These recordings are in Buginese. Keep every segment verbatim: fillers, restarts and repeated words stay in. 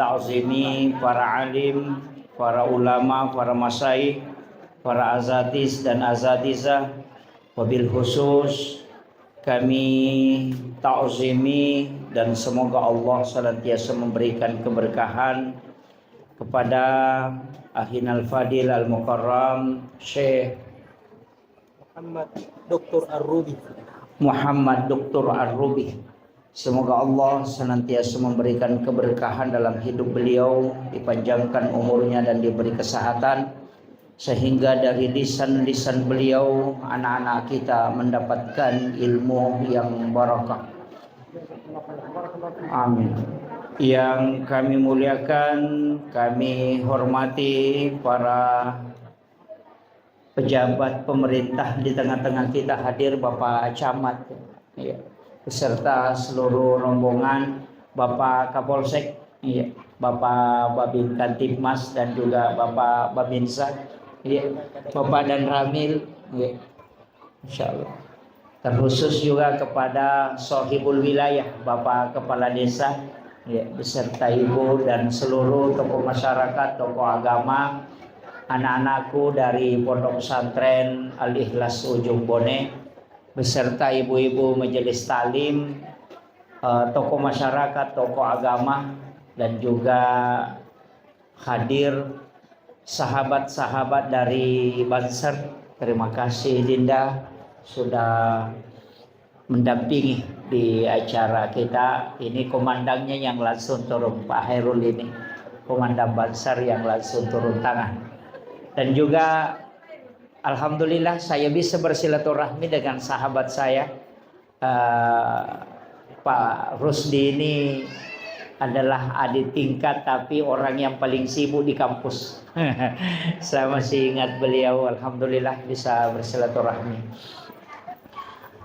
ta'zimi para alim, para ulama, para masyayikh, para azatis dan azatizah, wabil khusus kami ta'zimi dan semoga Allah senantiasa memberikan keberkahan kepada Akhinal Fadil Al-Mukarram Syekh Muhammad Doktor Ar-Rubi. Muhammad Doktor Ar-Rubi. Semoga Allah senantiasa memberikan keberkahan dalam hidup beliau, dipanjangkan umurnya dan diberi kesehatan, sehingga dari lisan-lisan beliau anak-anak kita mendapatkan ilmu yang barakah. Amin. Yang kami muliakan, kami hormati para pejabat pemerintah di tengah-tengah kita hadir, Bapak Camat, ya, beserta seluruh rombongan, Bapak Kapolsek, ya, Bapak Babin Kamtibmas dan juga Bapak Babinsa, ya, Bapak Danramil, ya. Insya Allah. Terkhusus juga kepada Sohibul Wilayah, Bapak Kepala Desa, ya, beserta Ibu dan seluruh tokoh masyarakat, tokoh agama, anak-anakku dari Pondok Pesantren Al-Ikhlas Ujung Bone, beserta ibu-ibu majelis taklim, eh, tokoh masyarakat, tokoh agama, dan juga hadir sahabat-sahabat dari Banser. Terima kasih, Dinda, sudah mendampingi di acara kita. Ini komandannya yang langsung turun, Pak Hairul ini, komandan Banser yang langsung turun tangan. Dan juga, alhamdulillah, saya bisa bersilaturahmi dengan sahabat saya, eh, Pak Rusdi ini adalah adik tingkat, tapi orang yang paling sibuk di kampus. Saya masih ingat beliau, alhamdulillah bisa bersilaturahmi.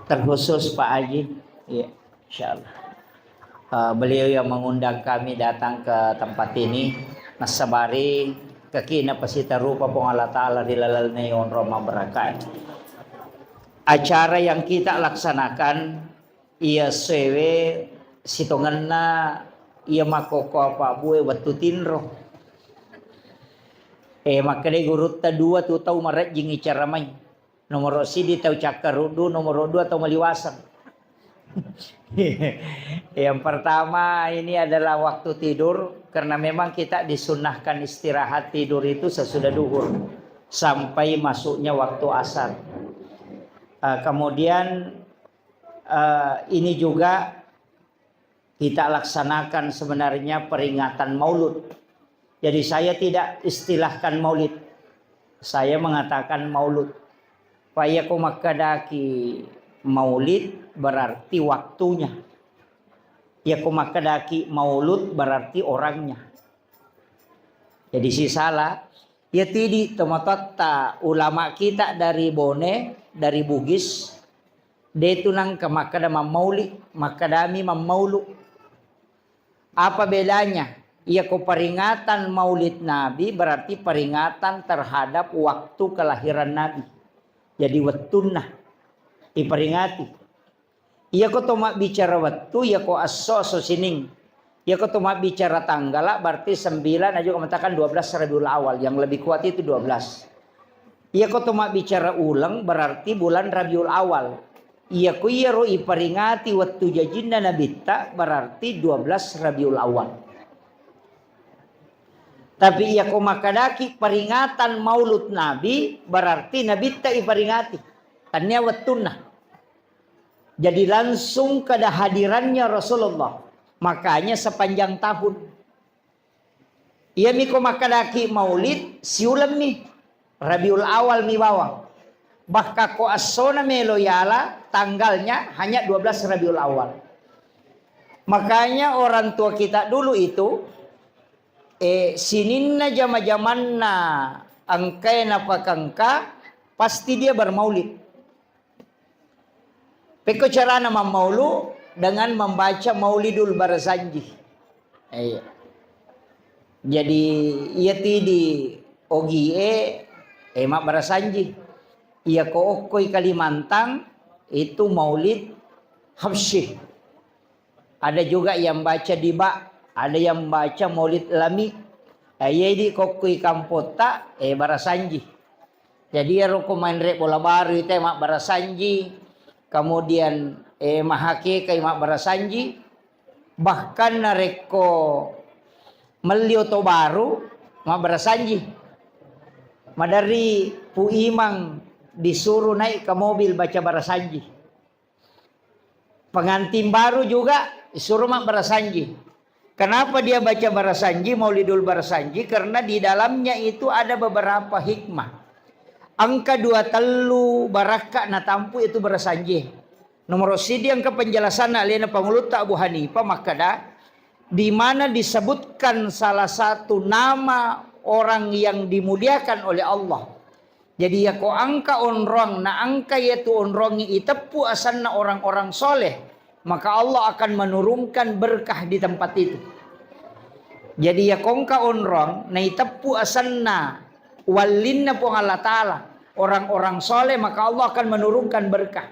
Terkhusus Pak Haji, ya, insya Allah. Eh, beliau yang mengundang kami datang ke tempat ini, nassabari kekina pasita rupa Puang Allah Ta'ala ri laleng onrong mabarakat. Acara yang kita laksanakan, iya sewe sitongenna iya makkokkoe pabbue wettu tinro. Eh, makkedai gurutta, dua tu tau marejjing icaramai. Nomoro sidi tau cakkaruddu, nomoro dua tau maliwaseng. Yang pertama ini adalah waktu tidur, karena memang kita disunnahkan istirahat tidur itu sesudah duhur sampai masuknya waktu asar. Eh, kemudian, eh, ini juga kita laksanakan sebenarnya peringatan Maulud. Jadi saya tidak istilahkan Maulid. Saya mengatakan Maulud. Fa iyako makkedaki Maulid berarti waktunya. Iyako makkedaki Maulud berarti orangnya. Jadi sisala, iya tidi tomatoatta ulama kita dari Bone, dari Bugis, de tu nangka makkeda mammauli, makkedami mammaulu. Apa bedanya? Iyako peringatan Maulid Nabi berarti peringatan terhadap waktu kelahiran Nabi. Jadi wettunna iperingati. Iyako to mabbicara wettu, iyako esso, esso sining. Iyako to mabbicara tanggala, berarti sembilan, ada juga mengatakan dua belas Rabiul Awal. Yang lebih kuat itu dua belas. Iyako to mabbicara uleng, berarti bulan Rabiul Awal. Iyako iyaro iperingati wettu jajinna Nabitta, berarti dua belas Rabiul Awal. Tapi iyako makkedaki peringatan Maulud Nabi, berarti Nabitta iperingati. Tannia wettunna. Jadi langsung kada hadirannya Rasulullah. Makanya sepanjang tahun. Iyami ko makkedaki Maulid, siulemmi. Rabiul Awal mi bawang. Bahkan ko essona melo yala, tanggalnya hanya dua belas Rabiul Awal. Makanya orang tua kita dulu itu, eh, sininna jama-jamanna engkae napakengka, pasti dia bermaulid. Pekko carana mammaulu? Dengan membaca Maulidul Barzanji. Iya. Jadi, iya ti di Ogie, eh, mabbarasanji. Iya ko okkoi Kalimantan, itu Maulid Habsyi. Ada juga yang baca di ba, Ada yang baca Maulid Lami. Eh, iya idi kokkui kampotta, eh, barasanji. Jadi iyaro ko maenre bola baru ite mabbarasanji, kemudian, eh, mahakekai mabbarasanji, bahkan narekko melli oto baru mabbarasanji. Maderri Pu Imang disuruh naik ke mobil baca barasanji. Pengantin baru juga disuruh mabbarasanji. Kenapa dia baca barasanji, Maulidul Barasanji? Karena di dalamnya itu ada beberapa hikmah. Engka dua tellu barakka natampu itu barasanji. Nomor sidi engka penjelasan alena pangulutta Abu Hanifah makkada, di mana disebutkan salah satu nama orang yang dimuliakan oleh Allah. Jadi, yako engka onrong, na engka yatu onrongi iteppu asanna orang-orang soleh, maka Allah akan menurunkan berkah di tempat itu. Jadi, yako engka onrong, na iteppu asanna wallinna Puang Allah Ta'ala, orang-orang soleh, maka Allah akan menurunkan berkah.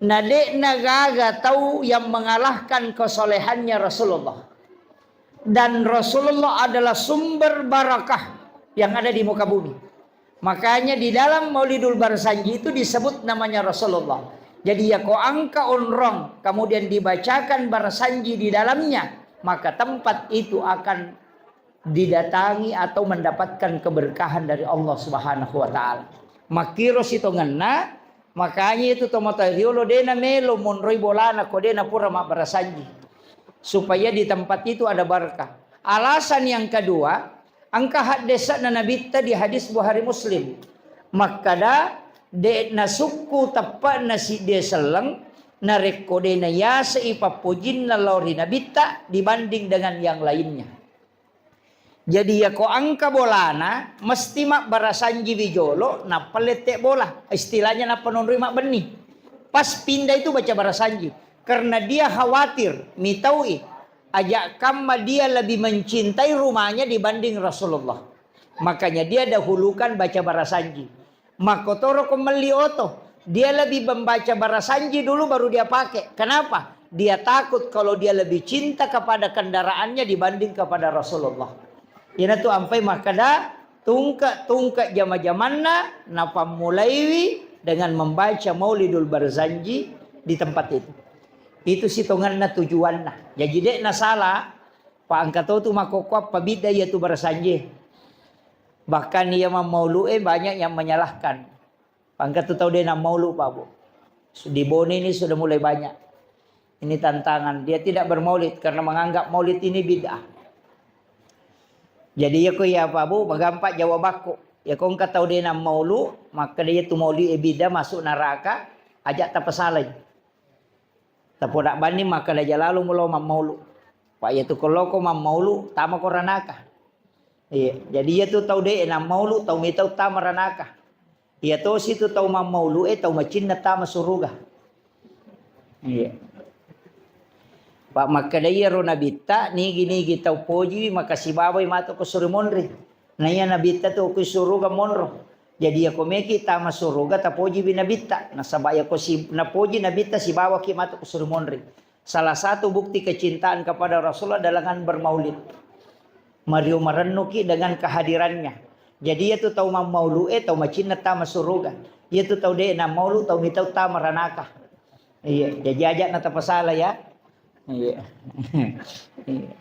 Na de'na gaga tau yang mengalahkan kesolehannya Rasulullah. Dan Rasulullah adalah sumber barakah yang ada di muka bumi. Makanya di dalam Maulidul Barsanji itu disebut namanya Rasulullah. Jadi, yako engka onrong, kemudian dibacakan Barsanji di dalamnya, maka tempat itu akan didatangi atau mendapatkan keberkahan dari Allah Subhanahu wa Ta'ala. Makkiro sitongenna, makanya itu tomatoa riolo de'na melo monroi bolana ko de'na pura mabbarasanji, supaya di tempat itu ada barakah. Alasan yang kedua, engka haddese'na Nabitta di hadis Bukhari Muslim, makkada, de'na sukku teppe'na siddi selleng narekko de'na yasei pappojinna lao ri Nabitta dibanding dengan yang lainnya. Jadi, yako engka bolana, mesti mabbarasanjiwi jolo, nappa lette bola. Istilahnya, nappa nonroi mabbenni. Pas pindah itu baca barasanji. Karena dia khawatir, mitaui, aja kamma dia lebih mencintai rumahnya dibanding Rasulullah. Makanya dia dahulukan baca barasanji. Makkotoro ko melli oto, dia lebih membaca barasanji dulu baru dia pakai. Kenapa? Dia takut kalau dia lebih cinta kepada kendaraannya dibanding kepada Rasulullah. Iyanatu ampai makkada, tungke-tungke jama-jamanna napammulaiwi dengan membaca Maulidul Barzanji di tempat itu. Itu sitongenna tujuanna. Jadi, de'na salah, pa engka to tu makkokkoe pabidda iyatu barasanji. Bahkan iya mammaulu'e banyak yang menyalahkan. Engka tu tau de' nammaulu, Pak, Bu. Di Bone ini sudah mulai banyak. Ini tantangan. Dia tidak bermaulid karena menganggap maulid ini bid'ah. Jadi, iya ko iya, Pak, Bu, magampa jawabakku. Iya ko engka tau de' nammaulu, maka dia tu maulid, eh, bid'ah, masuk neraka, aja tapasalai. Tapoda bani makkeda, "Jalalu mulo mammaulu." Pa iyatu ko loko mammaulu, tama ko ranaka. Iya, jadi iyatu tau de' nammaulu, tau mitau tama ranaka. Iya tosi tu tau mammaulu e, tau macinna tama suruga. Iya. Pa makkeda iyaro nabitta, nigi-nigi tau pojiwi, maka sibawai matu ko suri monri. Na iya nabitta tu ko suruga monro. Jadi, yako meki tama suruga, tapojiwi nabitta. Nasaba yako si-, napoji nabitta, sibawaki matu ko suri monri. Salah satu bukti kecintaan kepada Rasulullah adalah dengan bermaulid. Mario marennuki dengan kehadirannya. Jadi, iyatu tau mammaulu e, tau macinna tama suruga. Iyatu tau de' nammaulu, tau mitau tama ranaka. Iya, jadi aja natapasala ya. Iya. Iya.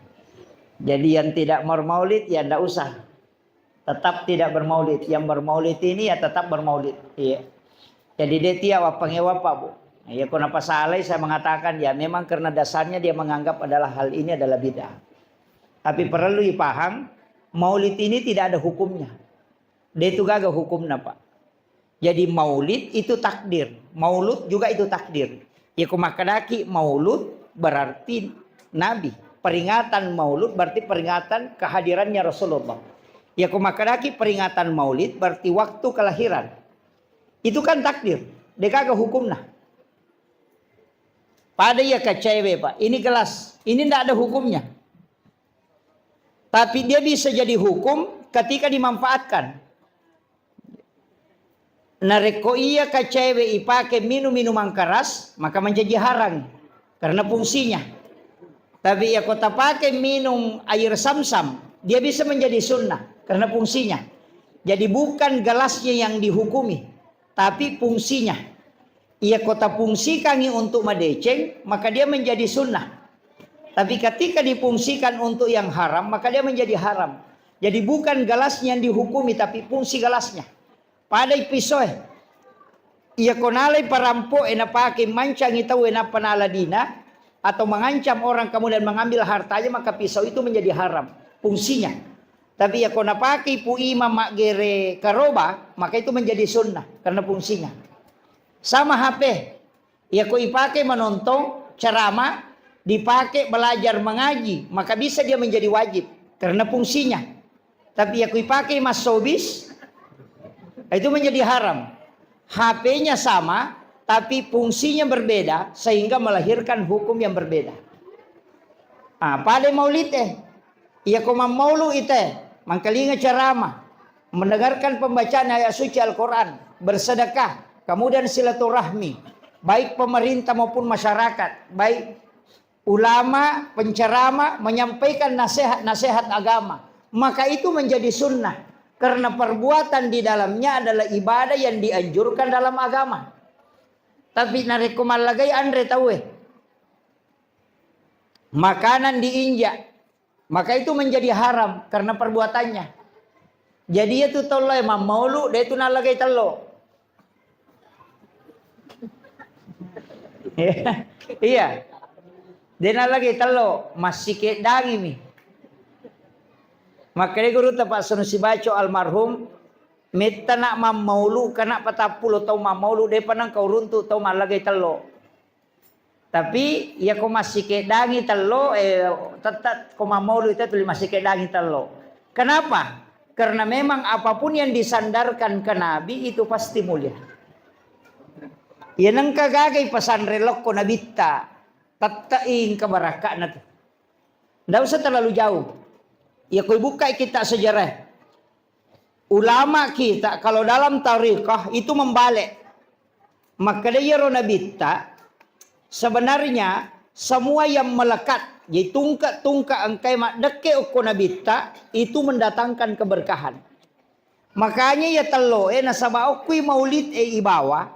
Jadi, yang tidak bermaulid, ya ndak usah. Tetap tidak bermaulid. Yang bermaulid ini ya tetap bermaulid. Iya. Jadi, de' tiya wappangewa, Pak, Bu. Iya, ko napasalai saya mengatakan, ya memang karena dasarnya dia menganggap adalah hal ini adalah bid'ah. Tapi perlu dipaham, maulid ini tidak ada hukumnya. De' tu gaga hukumna, Pak. Jadi, maulid itu takdir, maulud juga itu takdir. Iya ko makkedaki maulud berarti Nabi. Peringatan maulud berarti peringatan kehadirannya Rasulullah. Iya ko makkedaki peringatan maulid berarti waktu kelahiran. Itu kan takdir, de' gaga hukumna. Pada iya kaca ewe, Pak. Ini gelas, ini ndak ada hukumnya. Tapi dia bisa jadi hukum ketika dimanfaatkan. Narekko iya kaca ewe ipake minum minuman keras, maka menjadi haram karena fungsinya. Tapi ya kota pakai minum air samsam, dia bisa menjadi sunnah karena fungsinya. Jadi bukan gelasnya yang dihukumi, tapi fungsinya. Iya kota fungsikangi untuk madeceng, maka dia menjadi sunnah. Tapi ketika difungsikan untuk yang haram, maka dia menjadi haram. Jadi bukan gelasnya yang dihukumi, tapi fungsi gelasnya. Padai pisoe. Iya ko nalai parampo'e napake mancangi tauwe nappa nala dina, atau mengancam orang kemudian mengambil hartanya, maka pisau itu menjadi haram fungsinya. Tapi iya ko napake ibu imam maggere karoba, maka itu menjadi sunnah karena fungsinya. Sama H P, iya ko ipake manontong ceramah, dipake belajar mengaji, maka bisa dia menjadi wajib karena fungsinya. Tapi iya ko ipake massobis, itu menjadi haram. H P-nya sama, tapi fungsinya berbeda sehingga melahirkan hukum yang berbeda. Ah, pada maulid eh. Iya ko mammaulu ite, mangkalinga ceramah, mendengarkan pembacaan ayat suci Al-Quran, bersedekah, kemudian silaturahmi, baik pemerintah maupun masyarakat, baik ulama, penceramah, menyampaikan nasihat-nasihat agama, maka itu menjadi sunnah karena perbuatan di dalamnya adalah ibadah yang dianjurkan dalam agama. Tapi narekko mallagai anre tauwe, makanan diinjak, maka itu menjadi haram karena perbuatannya. Jadi itu tollo mammaulu, dia itu nallagai tello. Iya. Dena lagi tello, massikeddangimi. Makkedai gurutta Pak Sunu Sibaco almarhum, metta nak mammaulu, kana patappulo tau mammaulu, depa nengka uruntu tau mallagai tello. Tapi iya ko massikiddangi tello, eh, tetap ko mammaulu itu tuli massikiddangi tello. Kenapa? Karena memang apapun yang disandarkan ke Nabi itu pasti mulia. Iya nengka gagai pesanre lokko nabitta, tettai engka barakka'na tu. Ndak usah terlalu jauh. Ya koi buka kitab sejarah. Ulama kita kalau dalam tarikah itu membalik. Makkeda iyaro nabitta, sebenarnya semua yang melekat, jadi tungke-tungke engkai maddekke okko nabitta, itu mendatangkan keberkahan. Makanya ya tello e nasaba okkui maulid e ibawa,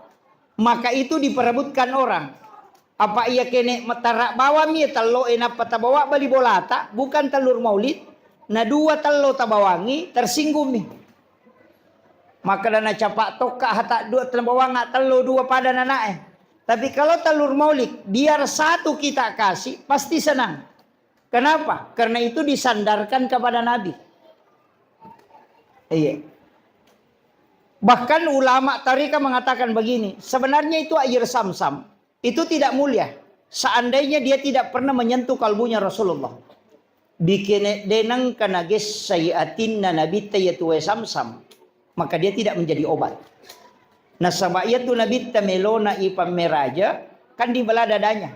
maka itu diperebutkan orang. Apa iya kene matara bawami ya tello e nappa tabawa bali bolata, bukan telur maulid, na dua tello tabawangi, tersinggungmi. Makkeda nacapa tokka hata dua, tena bawang tello dua pada nanae. Tapi kalau telur maulid, biar satu kita kasih, pasti senang. Kenapa? Karena itu disandarkan kepada Nabi. Iya. Bahkan ulama tarika mengatakan begini, sebenarnya itu air samsam. Itu tidak mulia. Seandainya dia tidak pernah menyentuh kalbunya Rasulullah. Bikene deneng kana gessai atinna nabitta yatu wae samsam, maka dia tidak menjadi obat. Nasaba yatu nabitta melona ipammeraja, kan dibelah dadanya.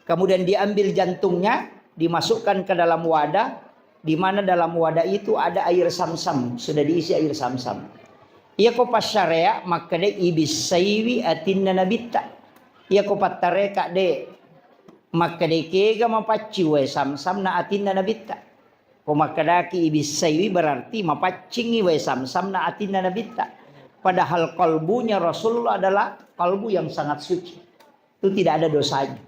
Kemudian diambil jantungnya, dimasukkan ke dalam wadah, di mana dalam wadah itu ada air samsam, sudah diisi air samsam. Iya ko passarea makkeda ibissaiwi atinna nabitta. Iya ko pattareka de makkeda kega mapaccing wae samsam na atinna nabitta. Ko makkedaki ibissaiwi berarti mapaccingi wae samsam na atinna nabitta. Padahal kalbunya Rasulullah adalah kalbu yang sangat suci. Itu tidak ada dosanya.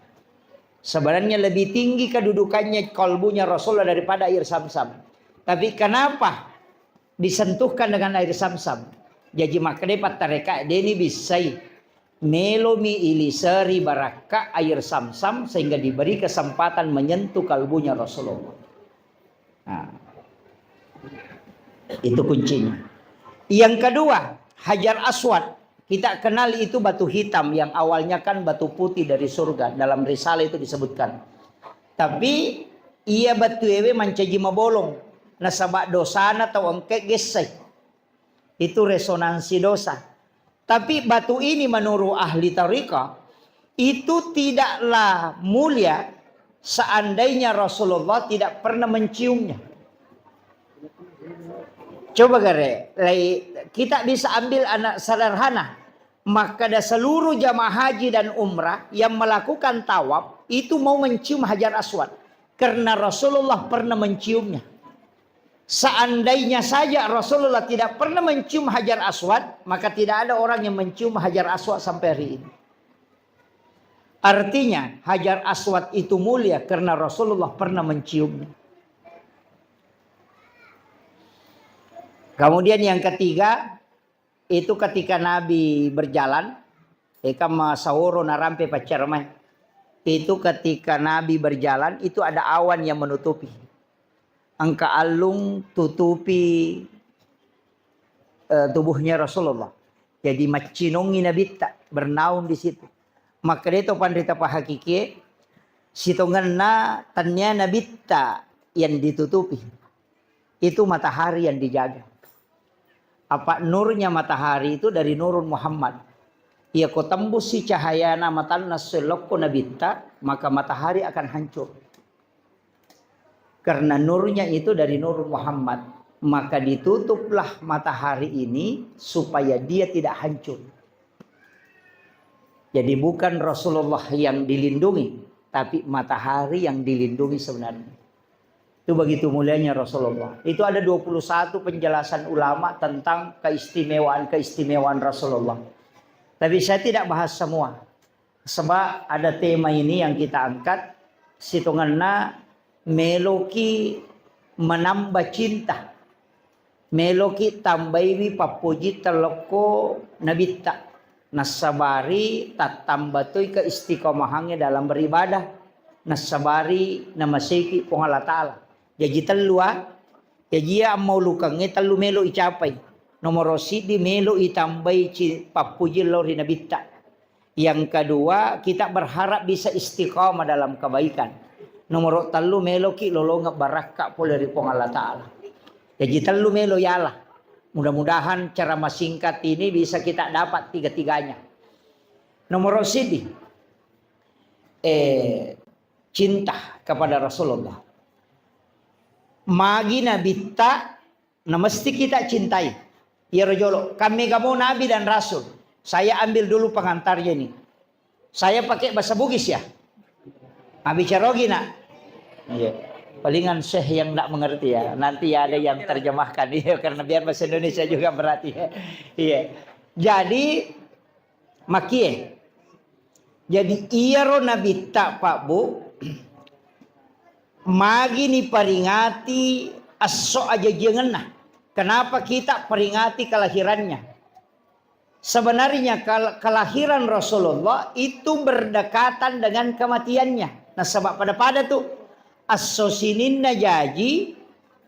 Sebenarnya lebih tinggi kedudukannya kalbunya Rasulullah daripada air samsam. Tapi kenapa disentuhkan dengan air samsam? Jaji makkeda pattareka deni bissai melomi iliseri barakka air samsam sehingga diberi kesempatan menyentuh kalbunya Rasulullah. Nah, itu kuncinya. Yang kedua, Hajar Aswad. Kita kenal itu batu hitam yang awalnya kan batu putih dari surga. Dalam risalah itu disebutkan. Tapi iya batu ewe mancaji mabolong. Nasaba dosana tau engke gessai. Itu resonansi dosa. Tapi batu ini menurut ahli tariqah itu tidaklah mulia seandainya Rasulullah tidak pernah menciumnya. Coba gare, lai, kita bisa ambil anak sederhana. Maka ada seluruh jamaah haji dan umrah yang melakukan tawaf itu mau mencium Hajar Aswad. Karena Rasulullah pernah menciumnya. Seandainya saja Rasulullah tidak pernah mencium Hajar Aswad, maka tidak ada orang yang mencium Hajar Aswad sampai hari ini. Artinya, Hajar Aswad itu mulia karena Rasulullah pernah menciumnya. Kemudian yang ketiga, itu ketika Nabi berjalan, eka masaworo narampe paccaramae. Itu ketika Nabi berjalan, itu ada awan yang menutupi. Engka allung tutupi, eh, tubuhnya Rasulullah. Jadi maccinongi Nabitta, bernaung di situ. Maka dia to panrita pahakikie, sitongenna tania Nabitta yang ditutupi. Itu matahari yang dijaga. Apa nurnya matahari itu dari Nurun Muhammad. Iya ko tembussi cahayana matanna sellokko Nabitta, maka matahari akan hancur. Karena nurnya itu dari Nurun Muhammad, maka ditutuplah matahari ini supaya dia tidak hancur. Jadi bukan Rasulullah yang dilindungi, tapi matahari yang dilindungi sebenarnya. Itu begitu mulianya Rasulullah. Itu ada dua puluh satu penjelasan ulama tentang keistimewaan-keistimewaan Rasulullah. Tapi saya tidak bahas semua. Sebab ada tema ini yang kita angkat, sitongenna meloki menambah cinta. Meloki tambaiwi pappojitta lokko Nabitta. Nassabari tattamba toi keistiqomahangnge dalam beribadah. Nassabari namaseki Puang Allah Ta'ala. Jaji tellu, ah. Jaji iya ammaulukengnge tellu melo icapai. Nomoro siddi melo itambai ci-, pappuji lao ri Nabitta. Yang kedua, kita berharap bisa istiqamah dalam kebaikan. Nomoro tellu, meloki lolongeng barakka pole ri Puang Allah Ta'ala. Jaji tellu melo yala. Mudah-mudahan ceramah singkat ini bisa kita dapat tiga-tiganya. Nomoro siddi, eh, cinta kepada Rasulullah. Magi Nabitta na mesti kita cintai. Iyaro jolo, kan mega mo Nabi dan Rasul. Saya ambil dulu pengantarnya ini. Saya pakai bahasa Bugis ya. Abicarogi nak. Iya. Palingan syekh yang ndak mengerti ya. Nanti ada yang terjemahkan. Iya, karena biar bahasa Indonesia juga berarti ya. Iya. Jadi, makie. Jadi iyaro Nabitta, Pak Bu, magi niperingati esso ajajiangenna. Kenapa kita peringati kelahirannya? Sebenarnya kal-, kelahiran Rasulullah itu berdekatan dengan kematiannya. Nasaba pada-pada tu, esso sininna jaji,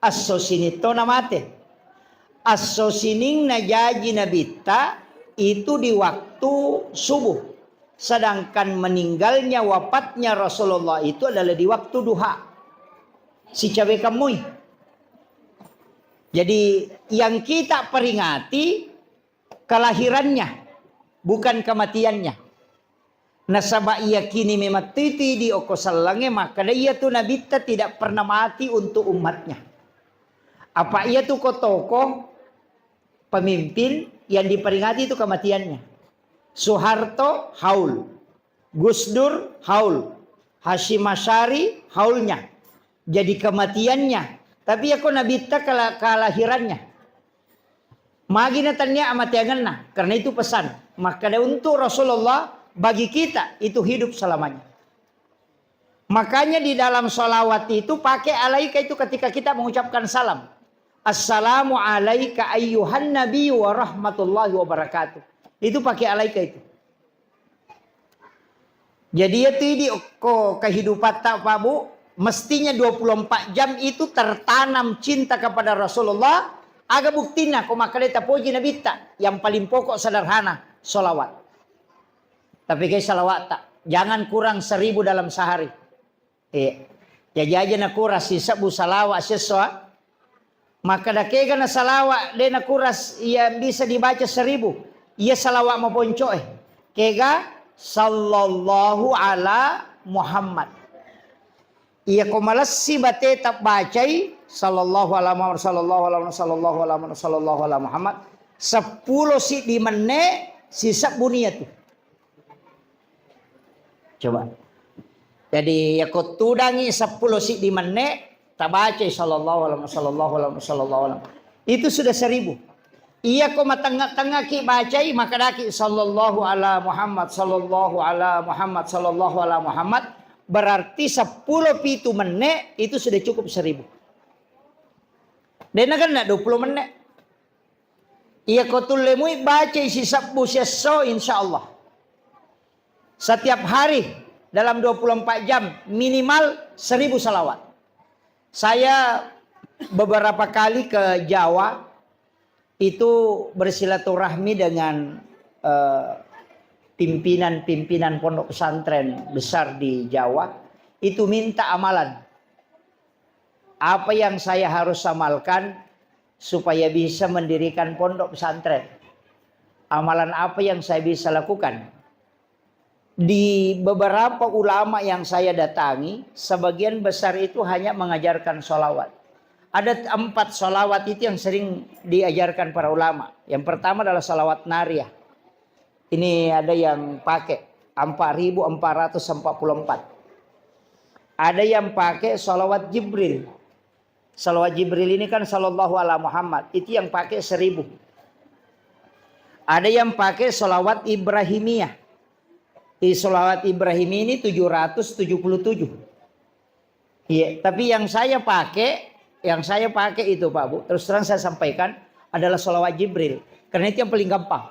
esso sinittona mate. Esso sininna jaji Nabitta itu di waktu subuh. Sedangkan meninggalnya, wafatnya Rasulullah itu adalah di waktu duha. Sicawekang moi. Jadi yang kita peringati kelahirannya, bukan kematiannya. Nasaba iyakini memang tuitui di okko sellengnge makkeda iyatu Nabitta tidak pernah mati untuk umatnya. Apa iyatu ko tokoh pemimpin yang diperingati itu kematiannya. Soeharto haul, Gus Dur haul, Hasyim Asyari haulnya. Jadi kematiannya. Tapi ya ko Nabitta kela-, kelahirannya. Magi na tania amateangenna, karena itu pesan. Maka untuk Rasulullah, bagi kita itu hidup selamanya. Makanya di dalam salawat itu pakai alaika itu ketika kita mengucapkan salam. Assalamu alaika ayyuhan nabi wa rahmatullahi wa barakatuh. Itu pakai alaika itu. Jadi, iyatu idi okko kehidupatta, Pak Bu, mestinya dua puluh empat jam itu tertanam cinta kepada Rasulullah. Aga buktinna, ko makkeda tapoji Nabitta, yang paling pokok sederhana, salawat. Tapi kayak salawatta, jangan kurang seribu dalam sehari. Iya. Jaji aja nakurang sisebbu salawat siesso, ah. Makkeda kega na salawat de nakurang iya bisa dibaca seribu. Iya salawat maponcoe. Kega? Sallallahu ala Muhammad. Iya ko malessi bate tabbacai sallallahu ala Muhammad, sallallahu ala Muhammad, sallallahu ala Muhammad, sallallahu ala Muhammad. Seppulo siddi menne sisebbu niatu. Coba. Jadi, yako tudangi seppulo siddi menne, tabacai sallallahu alaihi, sallallahu alaihi, sallallahu alaihi. Itu sudah seribu. Iyako matengnga-tengngaki bacai, makadaki sallallahu ala Muhammad, sallallahu ala Muhammad, sallallahu ala Muhammad, berarti seppulo pitu menne itu sudah cukup seribu. Dena kena dua puluh menne. Iyako tullemui bacai sisebbu siesso, insya Allah. Setiap hari dalam dua puluh empat jam minimal seribu salawat. Saya beberapa kali ke Jawa, itu bersilaturahmi dengan, eh, pimpinan-pimpinan pondok pesantren besar di Jawa, itu minta amalan. Apa yang saya harus amalkan supaya bisa mendirikan pondok pesantren? Amalan apa yang saya bisa lakukan? Di beberapa ulama yang saya datangi, sebagian besar itu hanya mengajarkan sholawat. Ada empat sholawat itu yang sering diajarkan para ulama. Yang pertama adalah sholawat nariyah. Ini ada yang pakai empat ribu empat ratus empat puluh empat. Ada yang pakai sholawat Jibril. Sholawat Jibril ini kan sallallahu ala Muhammad. Itu yang pakai seribu. Ada yang pakai sholawat Ibrahimiyah. Di sholawat Ibrahim ini tujuh ratus tujuh puluh tujuh. Iya, tapi yang saya pakai, yang saya pakai itu, Pak Bu, terus terang saya sampaikan, adalah sholawat Jibril. Karena itu yang paling gampang.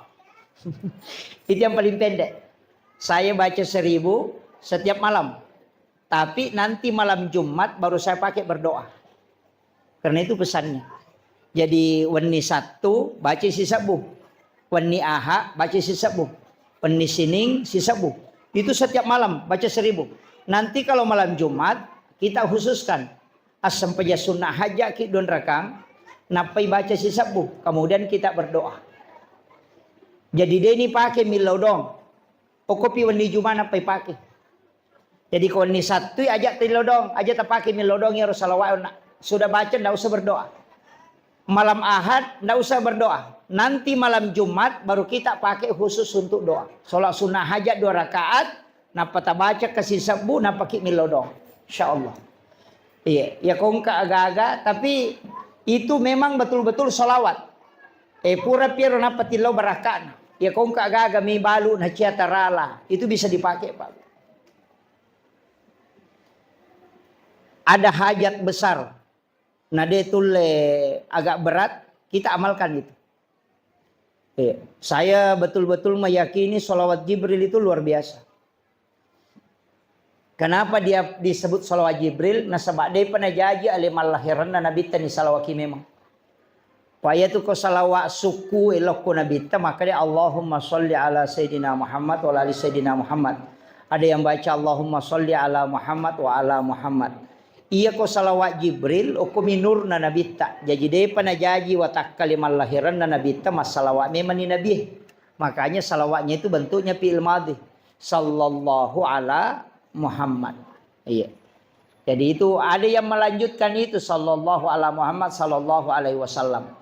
Itu yang paling pendek. Saya baca seribu setiap malam. Tapi nanti malam Jumat baru saya pakai berdoa. Karena itu pesannya. Jadi, wenni Sabtu baca sisebbu. Wenni Aha baca sisebbu. Wenni Sining sisebbu. Itu setiap malam baca seribu. Nanti kalau malam Jumat, kita khususkan, assempajang sunnah hajat ki dua rakang, nappai baca sisebbu, kemudian kita berdoa. Jadi, deni pakai millau doang. Okkopi wenni Jumat nappai pakai. Jadi, ko wenni Sabtu aja tillau doang, aja tapakai millau doang iyaro salawat na. Sudah baca, ndak usah berdoa. Malam Ahad ndak usah berdoa. Nanti malam Jumat baru kita pakai khusus untuk doa. Sholat sunnah hajat dua rakaat, nappa tabaca ke sisebbu, nappa ki millau doang. Insya Allah. Iya, ya kongka aga-aga, tapi itu memang betul-betul sholawat. Eh, pura piero nappa tillau barakana. Ya kongka aga-aga mi balu na cia tarala. Itu bisa dipakai, Pak. Ada hajat besar, na de tulle agak berat, kita amalkan itu. Iya. Saya betul-betul meyakini sholawat Jibril itu luar biasa. Kenapa dia disebut sholawat Jibril? Nasaba depa najaji ale mallahiranna Nabitta ni salawaki memang. Payatu ko salawa sukku elokko Nabitta, maka dia Allahumma sholli ala Sayyidina Muhammad wa ala ali Sayyidina Muhammad. Ada yang baca Allahumma sholli ala Muhammad wa ala Muhammad. Iya ko salawat Jibril, okko minurna Nabitta. Jadi depa najaji watakkale mallahiranna Nabitta, massalawat memang ni Nabi. Makanya salawatnya itu bentuknya fi'il madhi. Sallallahu ala Muhammad. Iya. Jadi itu ada yang melanjutkan itu, sallallahu ala Muhammad, sallallahu alaihi wasallam.